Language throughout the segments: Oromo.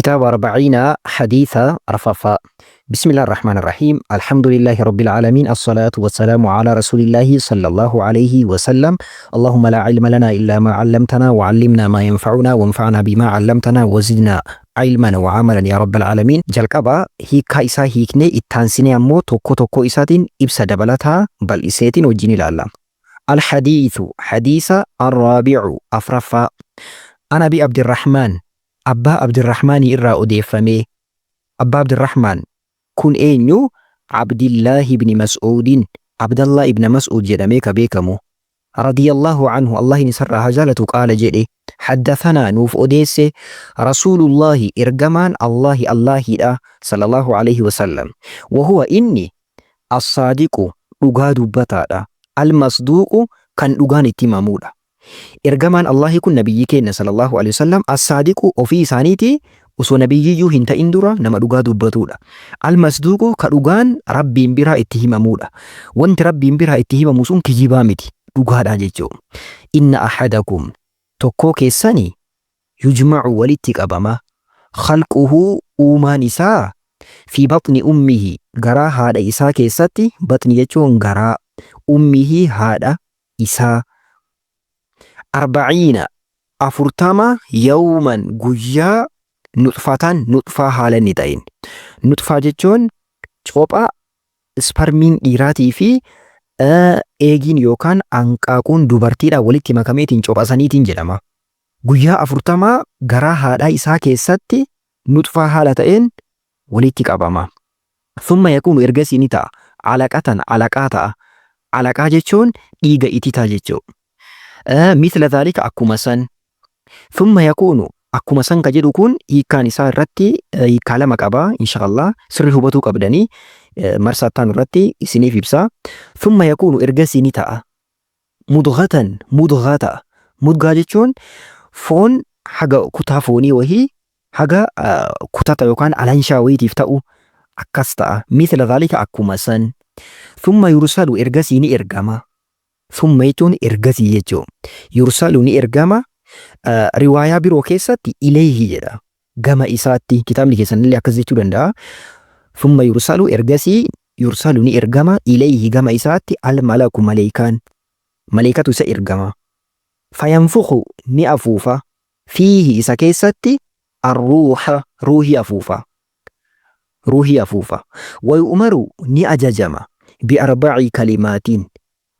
Kitaaba Arba'iina Hadiisa Arfaffaa. Bismillah ar-Rahmaan ar-Rahiim. Alhamdulillahi Rabbil Aalamiin. As-salaatu wassalaamu ala Rasuulillaahi sallallahu alayhi wa sallam. Allahumma laa ilma lanaa illaa maa 'allamtanaa wa 'allimnaa maa yanfa'unaa wanfa'naa bimaa 'allamtanaa wa zidnaa 'ilman wa 'amalan yaa Rabbal Aalamiin. Jalqaba hiikkaa isaa hiiknee ittaansinee ammoo tokko tokkoo isaatiin ibsa dabalataa bal'iseetiin wajjin ilaalla. Al-Hadiithu Hadiisa Ar-Raabi'u Afraffaa. An Abi Abdirrahmaan Abbaa Abdirrahmaanii irraa odeeffamee. Abbaa Abdirrahmaan kun eenyu? Abdillaahi ibni Mas'uudin, Abdallaa ibna Mas'uud jedhamee ka beekamu. Radiyallaahu anhu, Allahin isarraa haa jaalatu, qaala jedhe, Haddathanaa, nuuf odeesse, Rasuulullaahi, Ergamaan Allaahi Allaahiidha, sallallaahu aleyhi wa sallam. Wahuwa inni, Assaadiqu, dhugaa dubbataadha, Almasduuqu, kan dhugaan itti himamuudha. Ergamaan Allaahi kun nabiyyii keenna sallallaahu aleyhi wa sallam As-Saadiqu ofii isaaniitii osoo nabiyyiyyuu hin ta'in dura nama dhugaa dubbatuudha. Al-Masduuqu ka dhugaan Rabbiin biraa itti himamuudha. Wanti Rabbiin biraa itti himamu sun kijibaa miti, dhugaadha jechuu. Inna ahadakum tokkoo keessani yujma'u walitti qabama khalquhu uumaan isaa fi baxni ummihi garaa haadha isaa keessatti baxni jechuun garaa ummihi haadha isaa arba'iina 40 yawman guyyaa nuxfatan nuxfaa haala inni ta'een. Nuxfaa jechuun copha isparmiin dhiiraatii fi eegiin yookaan anqaaquun dubartiidhaan walitti makameetiin copha saniitiin jedhama. Guyyaa 40 garaa haadhaa isaa keessatti nuxfaa haala ta'een walitti qabama. Thumma yakuunu ergasii ni ta'a alaqatan alaqaa ta'a. Alaqaa jechuun dhiiga ititaa jechuu. Mithla dhaalika akkuma san. Thumma yakuunu akkuma san ka jedhu kun hiikkaan isaa irratti hiikkaa lama qaba insha Allah sirri hubatuu qabdanii marsaa ittaanu irratti isiniif ibsa. Thumma yakuunu ergasii ni ta'a mudghatan mudghaa ta'a. Mudghaa jechuun foon haga kutaa foonii wahii haga kutata yookaan alanshaa wayiitiif ta'u akkas ta'a. Mithla dhaalika akkuma san. Thumma yursalu ergasii ni ergama. Thumma jechuun ergasii jechuu. Yursalu ni ergama. Riwaayaa biroo keessatti ilayhi jedha. Gama isaatti kitaabni keessan illee akkas jechuu danda'a. Thumma yursalu ergasii yursalu ni ergama ilayhi gama isaatti al malaku maleeykaan. Maleeykatu isa ergama. Fayanfukhu ni afuufa fiihi isa keessatti arruuha ruuhii afuufa ruuhii afuufa wayu'maru ni ajajama bi'arba'i kalimaatiin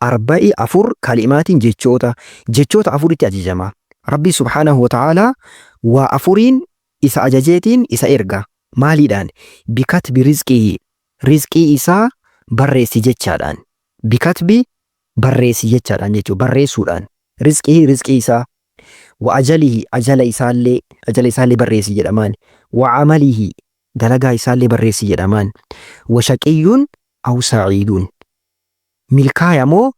arba'i afur kalimaatiin jechoota jechoota afuritti ajajama Rabbii subhaanahu wa ta'aalaa waa afuriin isa ajajeetiin isa erga maaliidhaan bikatbi rizqihi rizqii isaa barreessi jechaadhaan bikatbi barreessi jechaadhaan jechuu barreessuudhaan rizqihi rizqii isaa wa ajalihi ajala isaallee ajala isaallee barreessi jedhamaan wa amalihi dalagaa isaallee barreessi jedhamaan wa shaqiyyun aw sa'iidun milkaaya moo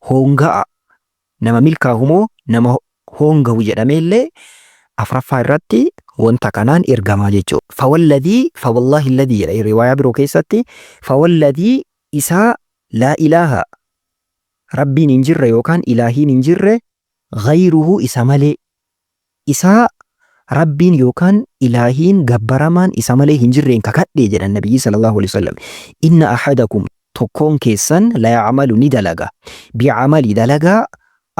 hoonga'a nama milkaahu moo nama hoongahu jedhameellee afraffaa irratti wanta kanaan ergamaa jechuudha. Fawalladii fawallaahi alladii jedha riwaayaa biroo keessatti fawalladii isaa laa ilaaha Rabbiin hin jirre yookaan ilaahiin hin jirre ghayruhu isa malee isaa Rabbiin yookaan ilaahiin gabbaramaan isa malee hin jirreen kakadhe jedhan Nabiyyi sallallahu alaihi wasallam inna ahadakum tokkoon keessan la ya'malu ni dalaga bi'amali dalagaa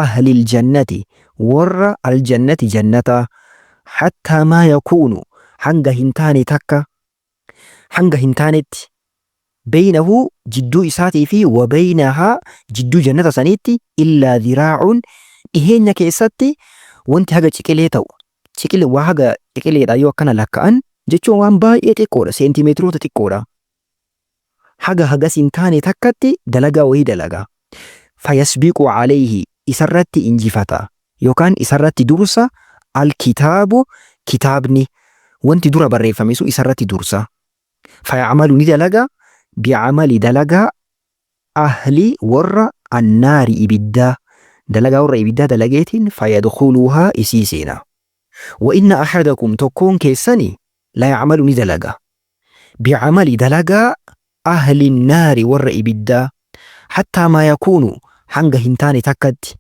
ahlil jannati warra aljannati jannataa hattaa maa yakuunu hanga hin taane takka hanga hin taanetti Beynahu jidduu isaatii fi wa beynahaa jidduu jannata saniitti illaa dhiraa'un dhiheenya keessatti wanti haga ciqilee ta'u ciqile waa haga ciqileedha yoo akkana lakka'an jechuun waan baay'ee xiqqoodha seentimeetiroota xiqqoodha haga hagas hin taane takkatti dalagaa wayii dalaga fayasbiqu alayhi isarratti injifata yookaan isarratti dursa alkitaabu kitaabni wanti dura barreeffame sun isarratti dursa Faya'malu ni dalaga bi'amali dalagaa ahli warra annaari ibiddaa dalagaa warra ibiddaa dalageetiin fayadkhuluhaa isii seena. Wa inna ahadakum tokkoon keessani laya'malu ni dalaga bi'amali dalagaa ahli naari warra ibiddaa hattaa maa yakuunu hanga hin taane takkatti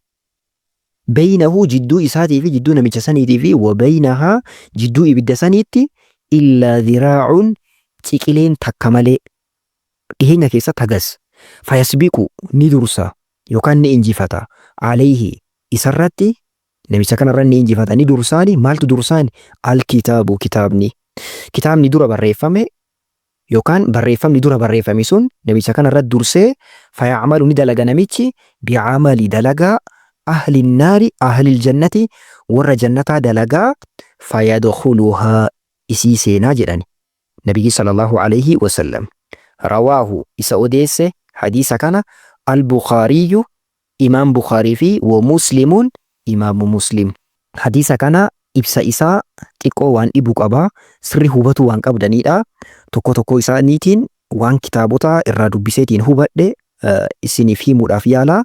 Beynahu jidduu isaatii fi jidduu namicha saniitii fi wa beynahaa jidduu ibidda saniitti Illaa dhiraa'un ciqileen takka malee dhiheenya keessatti hagas fayasbiqu ni dursa yookaan ni injifata alayhi isarratti namicha kanarra ni injifata ni dursaani maaltu dursaani alkitaabu kitaabni kitaabni dura barreeffame yookaan barreeffamni dura barreeffame sun namicha kanarra dursee fayacmalu ni dalaga namichi bicamali dalagaa ahli naari ahli jannati warra jannataa dalagaa fayadkhuluhaa isii seenaa jedhani nabiyyi sallallahu alayhi wasallam. Rawaahu isa odeesse hadiisa kana al-Bukhaariyyu imaam Bukhaarii fi wa Muslimuun imaamu Muslim. Hadiisa kana ibsa isaa xiqqoo waan dhibu qaba. Sirri hubatuu waan qabdaniidha. Tokko tokko isaaniitiin waan kitaabota irraa dubbiseetiin hubadhe isiniif himuudhaaf yaala.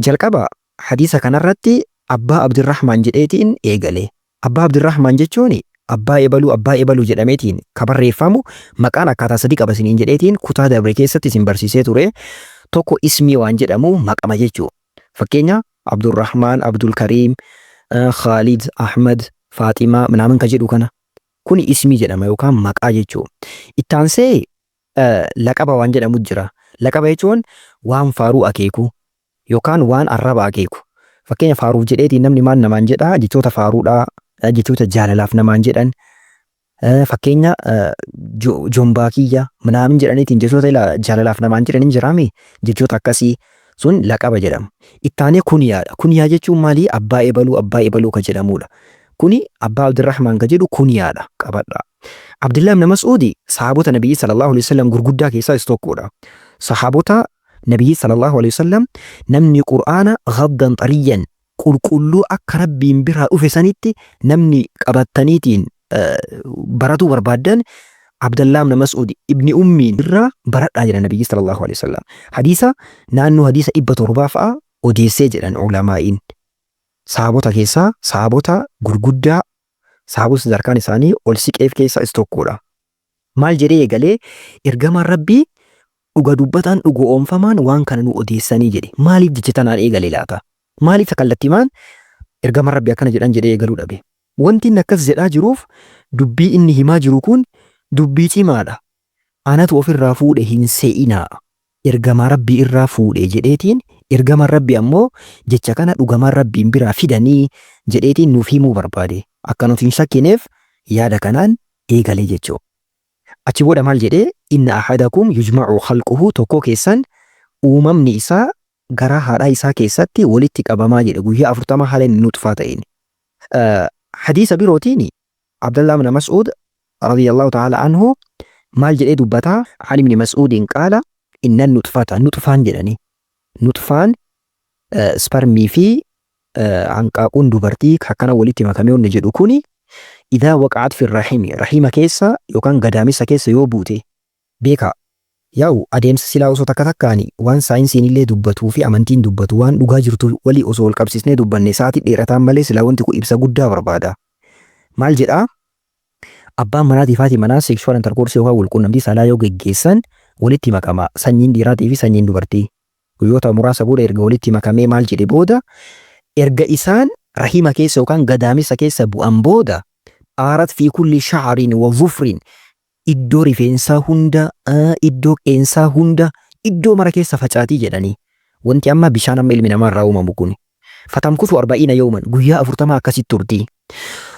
Jalqaba hadiisa kanarratti Abbaa Abdirrahmaan jedheetiin eegale. Abbaa Abdirrahmaan jechuun abbaa ebaluu abbaa ebaluu jedhameetiin ka barreeffamu maqaan akkaataa sadi qaba isiniin jedheetiin kutaa dabre keessatti isin barsiisee ture. Tokko ismii waan jedhamu maqama jechuu. Fakkeenya Abdurrahmaan, Abdulkariim, Khaalid, Ahmad, Faaximaa minaamin ka jedhu kana. Kuni ismii jedhama yookaan maqaa jechuu. Ittaansee laqaba waan jedhamu jira. Laqaba jechuun waan faaruu akeeku yookaan waan arraba akeeku. Fakkeenya faaruuf jedheetiin namni maal namaan jedhaa jechoota faaruudhaa, jechoota jaalalaaf namaan jedhan. Fakkeenya jombaa kiyya minaamin jedhaniitiin jechoota jaalalaaf namaan jedhan hin jiraami jechoota akkasii sun laqaba jedhama. Ittaanee kuniyaadha. Kuniyaa jechuun maali? Abbaa ebaluu abbaa ebaluu ka jedhamudha. Kuni Abbaa Abdirrahmaan ka jedhu kuniyaadha qabadha. Abdullah ibn Mas'uudi sahaabota Nabiyyi sallallahu alaihi wasallam gurguddaa keessaa isa tokkodha. Sahaabota Nabiyyi sallallahu alaihi wasallam namni Qur'aana ghaddan xariyyan qulqulluu akka Rabbiin biraa dhufe sanitti namni qabattaniitiin baratuu barbaaddan Abdallah ibn Mas'ud ibni Ummiin irraa baradhaa jedhan Nabiyyi sallallahu alaihi wasallam. Hadiisa naannoo hadiisa 700 fa'a odeessee jedhan ulamaa'iin. Sahaabota keessaa sahaabota gurguddaa sahaabota sadarkaan isaanii ol siqeef keessaa isa tokkodha. Maal jedhee eegalee ergamaan Rabbii dhuga dubbataan dhugoomfamaan waan kana nu odeessanii jedhe. Maaliif jecha tanaan eegale laata? Maaliif kallattimaan ergamaan Rabbii akkana jedhan jedhee eegaluu dhabe? Wanti inni akkas jedhaa jiruuf dubbii inni himaa jiru kun dubbii cimaadha. Anatu ofirraa fuudhe hin se'inaa. Ergamaa Rabbii irraa fuudhe jedheetiin ergamaan Rabbii ammoo jecha kana dhugamaan Rabbiin biraa fidanii jedheetiin nuuf himuu barbaade. Akka nuti hin shakkineef yaada kanaan eegalee jechuu. Achi booda maal jedhee inna ahadakum yujma'u khalquhu tokkoo keessan uumamni isaa garaa haadhaa isaa keessatti walitti qabamaa jedhe guyyaa 40 haala inni nutfaa ta'een. Hadiisa birootiin Abdallah ibn Mas'ud radiyallahu ta'ala anhu maal jedhee dubbata? An ibn Mas'uudin qaala inna nutfata nutfaan jedhanii nutfaan spermii fi hanqaaquun dubartii akkana walitti makamee wanni jedhu kuni idhaa waqa'at fi rahimi rahima keessa yookaan gadaamessa keessa yoo buute beekaa. Yaa'u adeemsa silaa osoo takka takkaani waan saayinsiin illee dubbatuu fi amantiin dubbatu waan dhugaa jirtu walii osoo wal qabsiisnee dubbanne sa'aatii dheerataan malee silaa wanti kun ibsa guddaa barbaada. Maal jedhaa? Abbaan manaatii fi haati manaa sexual intercourse yookaan walquunnamtii saalaa yoo geggeessan walitti makama sanyiin dhiiraatii fi sanyiin dubartii. Guyyoota muraasa booda erga walitti makamee maal jedhe booda erga isaan rahima keessa yookaan gadaamessa keessa bu'an booda aarat fi kulli sha'rin wa dhufrin iddoo rifeensaa hunda, iddoo qeensaa hunda, iddoo mara keessa facaatii jedhanii. Wanti amma bishaan amma ilmi namaa irraa uumamu kun. Fatamkusu arba'iina yawman guyyaa 40 akkasitti turti.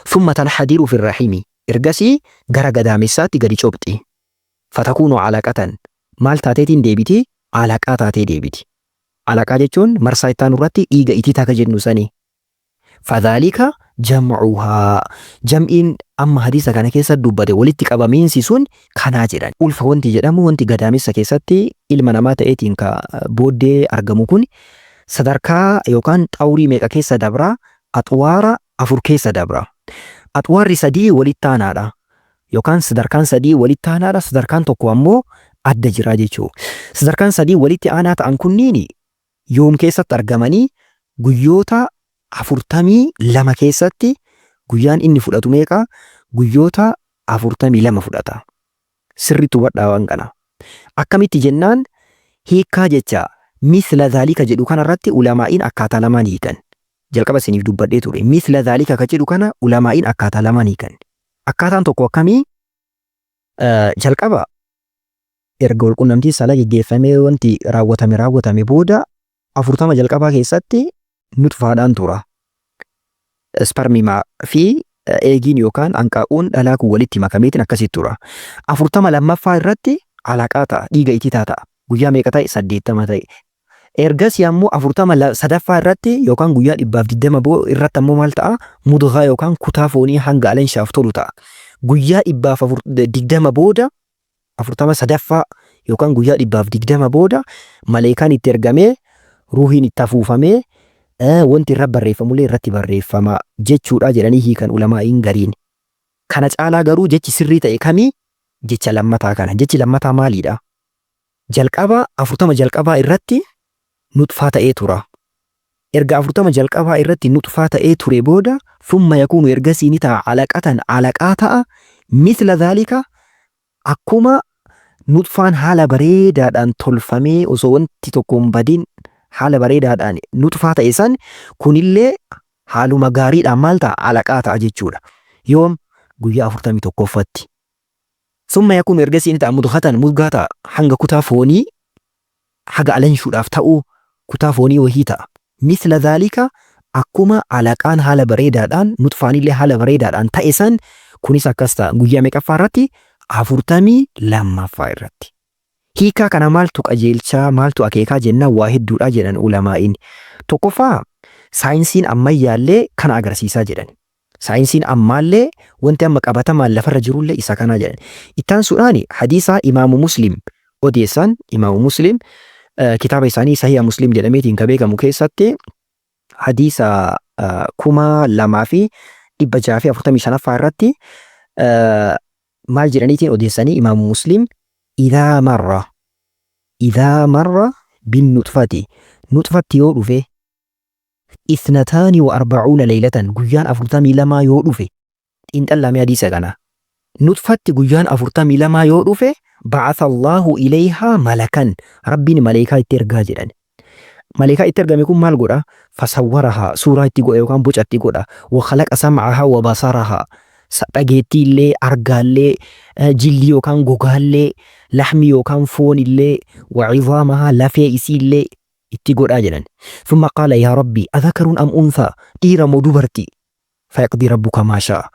Thumma tanhadiru fi rahimi ergasii gara gadaamessaatti gadi cophxi. Fatakuunu alaqatan maal taateetiin deebiti? Alaqaa taatee deebiti. Alaqaa jechuun marsaa itti aanu irratti dhiiga ititaa ka jennu sani. Fadhaalika jam'uhaa jam'iin amma hadiisa kana keessa dubbate walitti qabamiinsi sun kanaa jedhan. Ulfa wanti jedhamu wanti gadaamessa keessatti ilma namaa ta'eetiin ka booddee argamu kun sadarkaa yookaan xawrii meeqa keessa dabra? Axwaara 4 keessa dabra. Axwaarri 3 walitti aanaadha. Yookaan sadarkaan 3 walitti aanaadha. Sadarkaan 1 ammoo adda jira jechuudha. Sadarkaan 3 walitti aanaa ta'an kunniin yoom keessatti argamanii guyyoota 42 keessatti guyyaan inni fudhatu meeqa? Guyyoota 42 fudhata. Sirriitti hubadhaa waan kana. Akkamitti jennaan hiikkaa jecha mithla dhaalika jedhu kanarratti ulamaa'iin akkaataa lamaan hiikan. Jalqaba isiniif dubbadhee ture. Mithla dhaalika ka jedhu kana ulamaa'iin akkaataa lamaan hiikan. Akkaataan tokko akkamii? Jalqaba erga walqunnamtii saalaa geggeeffamee wanti raawwatame raawwatame booda 40 jalqabaa keessatti nutfaadhaan tura. Isparmiimaa fi eegiin yookaan hanqaaquun dhalaa kun walitti makameetiin akkasitti tura. 40 lammaffaa irratti alaqaa ta'a, dhiiga ititaa ta'a. Guyyaa meeqa ta'e? 80 ta'e. Ergasii ammoo 40 sadaffaa irratti yookaan guyyaa 120 irratti ammoo maal ta'a? Mudghaa yookaan kutaa foonii hanga alanshaaf tolu ta'a. Guyyaa 120 booda 40 sadaffaa yookaan guyyaa 120 booda maleekaan itti ergamee ruuhiin itti afuufamee wanti irra barreeffamullee irratti barreeffama jechuudha jedhanii hiikan ulamaa'iin gariin. Kana caalaa garuu jechi sirrii ta'e kamii? Jecha lammataa kana. Jechi lammataa maaliidha? Jalqaba 40 jalqabaa irratti nuxfaa ta'ee tura. Erga 40 jalqabaa irratti nuxfaa ta'ee ture booda thumma yakuunu ergasii ni ta'a alaqatan alaqaa ta'a mithla dhaalika akkuma nuxfaan haala bareedaadhaan tolfamee osoo wanti tokko hin badin haala bareedaadhaan nuxfaa ta'e san kunillee haaluma gaariidhaan maal ta'a alaqaa ta'a jechuudha. Yoom guyyaa 41ffatti. Summa yakuunu ergasii ni ta'a mudghatan mudgaa ta'a hanga kutaa foonii haga alanshuudhaaf ta'uu kutaa foonii wahii ta'a. Mithla dhaalika akkuma alaqaan haala bareedaadhaan nuxfaanillee haala bareedaadhaan ta'e san kunis akkas ta'a. Guyyaa meeqaffaa irratti? 42ffaa irratti. Hiikaa kana maaltu qajeelchaa maaltu akeekaa jennaan waa hedduudha jedhan ulamaa'iin. Tokkoffaa saayinsiin ammayyaallee kana agarsiisaa jedhan. Saayinsiin ammaallee wanti amma qabatamaan lafarra jirullee isa kanaa jedhan. Itti aansuudhaan hadiisa Imaamu Muslim odeessan Imaamu Muslim kitaaba isaanii Sahiha Muslim jedhameetiin ka beekamu keessatti hadiisa 2645ffaa irratti maal jedhaniitiin odeessanii Imaamu Muslim idhaa marra idhaa marra bin nuxfati nuxfatti yoo dhufe Ithnataani wa arba'uuna leylatan guyyaan 42 yoo dhufe xiinxallaa mee hadiisa kana nuxfatti guyyaan 42 yoo dhufe ba'atha Allaahu ilayhaa malakan Rabbiin maleeykaa itti ergaa jedhan maleeykaa itti ergame kun maal godha fasawwarahaa suuraa itti godha yookaan boca itti godha wa khalaqa sam'ahaa wa basarahaa dhageettii illee argaallee jildii yookaan gogaallee lahmii yookaan foon illee wa cizaamahaa lafee isii illee itti godhaa jedhan. Thumma qaala yaa Rabbii adhakarun am unthaa dhiira moo dubartii? Fayaqdii rabbuka maa shaa'a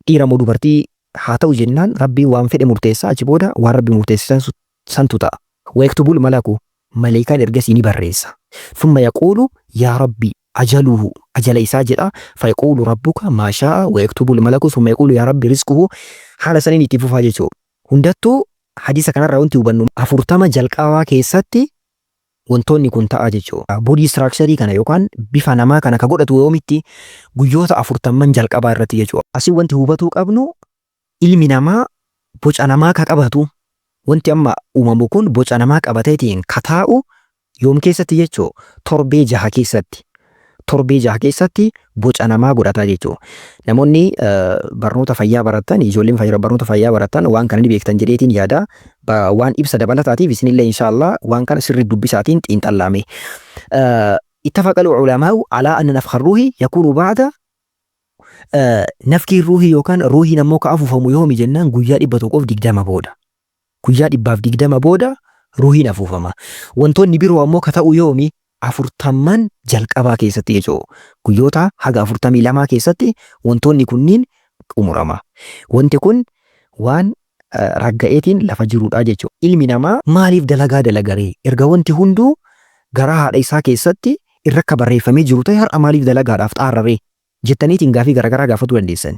dhiira moo dubartii haa ta'u jennaan Rabbiin waan fedhe murteessa achi booda waan Rabbi murteesse santu ta'a. Wayaktubul malaku maleeykaan ergasii ni barreessa. Thumma yaquulu yaa Rabbii ajaluhu ajala isaa jedha fayaquulu rabbuka maa shaa'a wayaktubul malaku thumma yaquulu yaa Rabbi rizquhu haala saniin itti fufaa jechuudha. Hundattuu hadiisa kanarraa wanti hubannu 40 jalqabaa keessatti wantoonni kun ta'a jechuudha. Body structure kana yookaan bifa namaa kana ka godhatu yoomitti guyyoota afurtamman jalqabaa irratti jechuudha. Asii wanti hubatuu qabnu ilmi namaa boca namaa ka qabatu wanti amma uumamu kun boca namaa qabateetiin ka taa'u yoom keessatti jechuu torbee jaha keessatti. Torbee jaha keessatti boca namaa godhata jechuudha. Namoonni barnoota fayyaa baratan ijoolleen barnoota fayyaa baratan waan kana ni beektan jedheetiin yaada. Waan ibsa dabalataatiif isinillee inshaallah waan kana sirri dubbisaatiin xiinxallaame. Ittafaqa al-ulamaa'u alaa anna nafkha ruuhi yakuunu ba'da nafkiin ruuhii yookaan ruuhiin ammoo ka afuufamu yoomi jennaan guyyaa 120 booda. Guyyaa 120 booda ruuhiin afuufama. Wantoonni biroo ammoo ka ta'u yoomi? Afurtamman jalqabaa keessatti jechuudha. Guyyoota haga 42 keessatti wantoonni kunniin xumurama. Wanti kun waan ragga'eetiin lafa jiruudha jechuudha. Ilmi namaa maaliif dalagaa dalagaree? Erga wanti hunduu garaa haadha isaa keessatti irra akka barreeffamee jiru ta'e har'a maaliif dalagaadhaaf xaarraree? Jettaniitiin gaafii garagaraa gaafatuu dandeessan.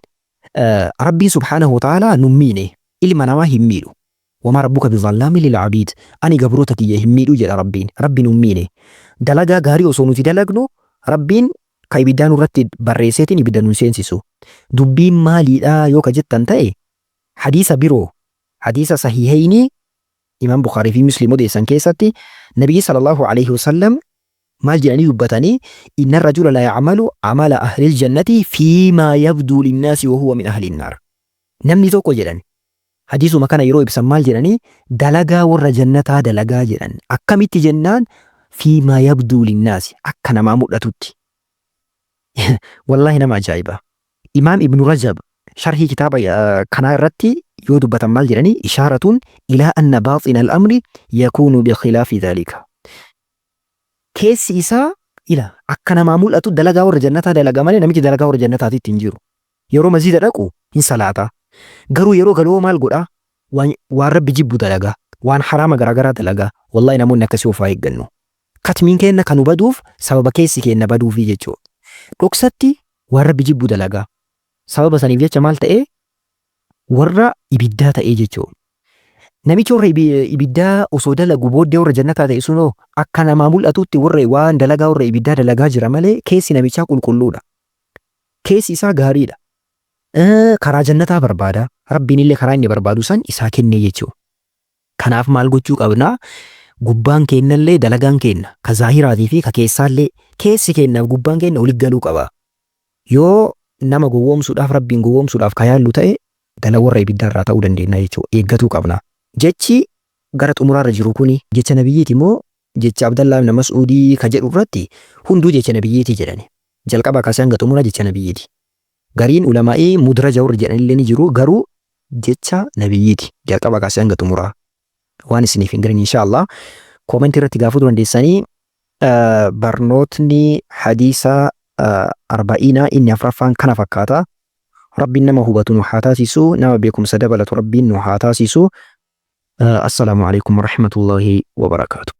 Rabbiin subhaanahu wa ta'aalaa nun miine. Ilma namaa hin miidhu. Wamaa rabbuka bizallaamin lil abiid. Ani gabroota kiyya hin miidhu jedha Rabbiin. Rabbi nun miine. Dalagaa gaarii osoo nuti dalagnu Rabbiin ka ibiddaa nurratti barreesseetiin ibidda nun seensisu. Dubbiin maaliidha yoo ka jettan ta'e hadiisa biroo hadiisa sahiiheynii Imaam Bukhaarii fi Muslim odeessan keessatti Nabiyyi sallallahu alaihi wasallam maal jedhanii dubbatanii inna rajula la ya'malu amala ahlil jannati fiimaa yabduu linnaasi wa huwa min ahlin naar. Namni tokko jedhan hadiisuma kana yeroo ibsan maal jedhanii dalagaa warra jannataa dalagaa jedhan akkamitti jennaan fiimaa yabduu linnaasi akka namaa mul'atutti. Wallaahi nama ajaa'iba. Imaam Ibnu Rajab sharhii kitaaba kanaa irratti yoo dubbatan maal jedhanii? Ishaaratun ilaa anna baaxina al-amri yakuunu bikhilaafi dhaalika. Keessi isaa ila akka namaa mul'atu dalagaa warra jannataa dalaga malee namichi dalagaa warra jannataatitti hin jiru. Yeroo masjiida dhaqu hin salaata. Garuu yeroo galu hoo maal godha? Waan, waan Rabbi jibbu dalaga. Waan haraama garaagaraa dalaga. Wallaahi namoonni akkasii of haa eeggannu. Katmiin keenna ka nu baduuf sababa keessi keenna baduufi jechuudha. Dhoksatti waan Rabbi jibbu dalaga. Sababa saniif jecha maal ta'ee? Warra ibiddaa ta'ee jechuudha. Namichi warra ibiddaa osoo dalagu booddee warra jannataa ta'e sunoo akka namaa mul'atutti warra waan dalagaa warra ibiddaa dalagaa jira malee keessi namichaa qulqulluudha. Keessi isaa gaariidha. Karaa jannataa barbaada. Rabbiin illee karaa inni barbaadu san isaa kennee jechuudha. Kanaaf maal gochuu qabna? Gubbaan keennallee dalagaan keenna ka zaahiraatii fi ka keessaallee keessi keennaaf gubbaan keenna walitti galuu qaba. Yoo nama gowwoomsuudhaaf Rabbiin gowwoomsuudhaaf ka yaallu ta'e dala warra ibiddaa irraa ta'uu dandeenna jechuudha. Eeggatuu qabna. Jechi gara xumuraarra jiru kuni jecha nabiyyiiti moo jecha Abdallaa ibn Mas'uudii ka jedhu irratti hunduu jecha nabiyyiiti jedhani. Jalqabaa kaasee hanga xumuraa jecha nabiyyiiti. Gariin ulamaa'ii mudraja warri jedhanillee ni jiru garuu jecha nabiyyiiti. Jalqabaa kaasee hanga xumuraa. Waan isiniif hin galin inshaa Allah comment irratti gaafatu dandeessanii. Barnootni hadiisa arba'iinaa inni afraffaan kana fakkaata. Rabbiin nama hubatu nu haa taasisu, nama beekumsa dabalatu Rabbiin nu haa taasisu. Assalaamu alaikum warahmatullahi wabarakaatu.